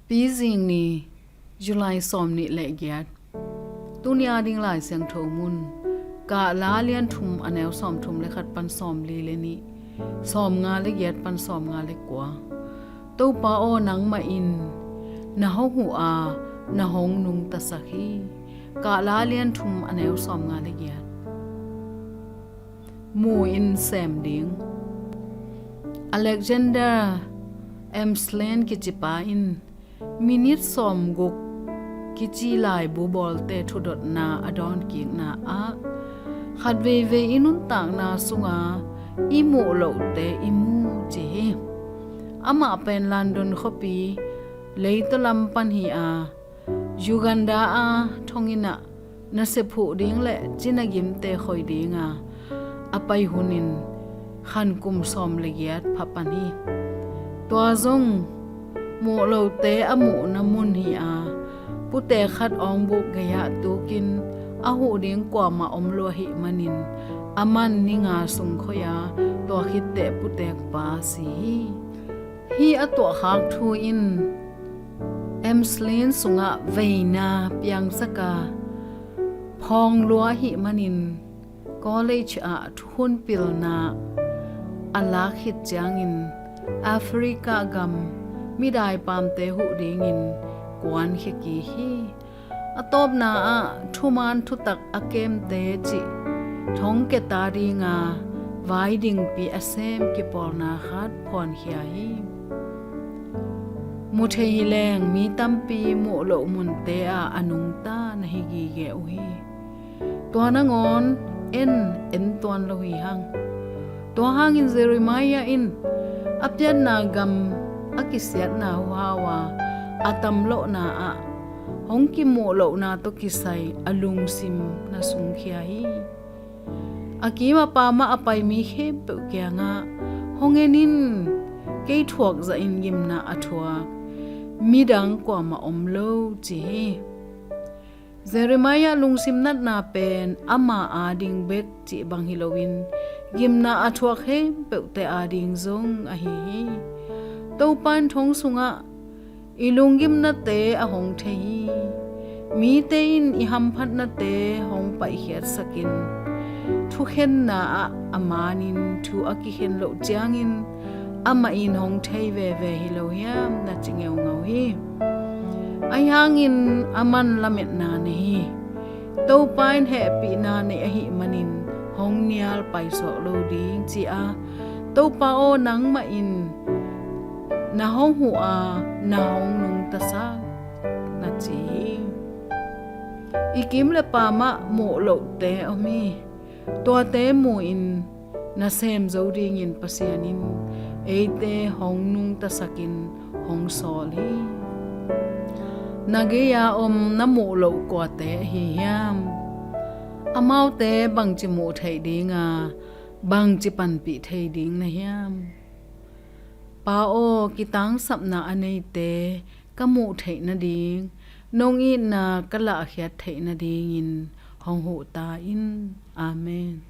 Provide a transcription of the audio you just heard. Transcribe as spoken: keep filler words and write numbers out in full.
Pizing ni, July sawm nih le giat. Tuni a ding Lai Siangtho mun, Kahla lian thum a neu sawm thum le khat pan sawm li le nih, sawm nga le giat pan sawm nga le kua. Topa aw, nangmah in na hong huh a, na hong nungtasak hi. Kahla lian thum a neu sawm nga le giat. Mu in sem ding. Alexander Emsland kicipa in minit sawm guk kici laibu bawlte thudotna a dawnkikna ah, khat veivei i nuntakna sunga i muh lohte i mu ci hi. Amah pen London khuapi leitaw lam pan hi a, Uganda a thonginn ah nasep huh ding le cina gimte khoi dinga a pai hunin khan kum sawm le giat pha pan hi. Tua zong muh lohte a muhna mun hi a, putek khat awngbuk gei-ah tukin a huh ding kuamah om lo ahih manin, a man ni nga sung khoi a, tua khitteh putekpa si hi. Hih a tuahkhak thu in Emsland sungah veina piangsak a, phawng lua ahih manin college ah thukhun pilna a lak khit ciangin Africa gam midaipamte huh dingin kuankhia kik hi. A tawpna ah thuman thutak a kemte cih thongkia ta dinga vai dingpi a sem kipawlna khat phuankhia hi. Mu thei hi leng mi tampi muh loh munte ah a nungta na hi gige uh hi. Tua nangawn en, en tuan lo hi hang. Tua hangin Jeremiah in a pianna gam a kisiatna huhau a, a tam lohna ah hong kimuh lohna tawh kisai a lungsim na sungkhia hi. A kim a pamah a pai mi khempeuh kiangah, hong en in, kei thuak zahin gimna a thuak midang kuamah om lo ci hi. Jeremiah lungsim natna pen ama ading bek cih bang hi loin, gimna a thuak khempeuhte ading zong ahi hi. Topa in thong sungah i lunggimnate a hong thei hi. Mite in i hamphatnate hong paihkhiatsakin, thukhenna ah a manin thu a kikhen loh ciangin amah in hong thei veve hi lo hiam na ci ngeungau hi. Ahi hangin a man lametna nei hi. Topa in hehpihna nei ahih manin hong nial paisuak lo ding ci a, Topa aw, nangmah in na hong huh a, na hong nungtasak na ci hi. I kim le pamah muh lohte om hi. Tuate mu-in na sem zo dingin Pasian in eite hong nungtasakin hong sawl hi. Na gei-a om na muh loh kuate ahi hiam? Amaute bangci muh theih dinga, bangci panpih thei ding na hiam? Pa aw, kitangsapna a neite ka muh theih nading, nong itna ka lahkhiat theih nadingin hong huh ta in. Amen.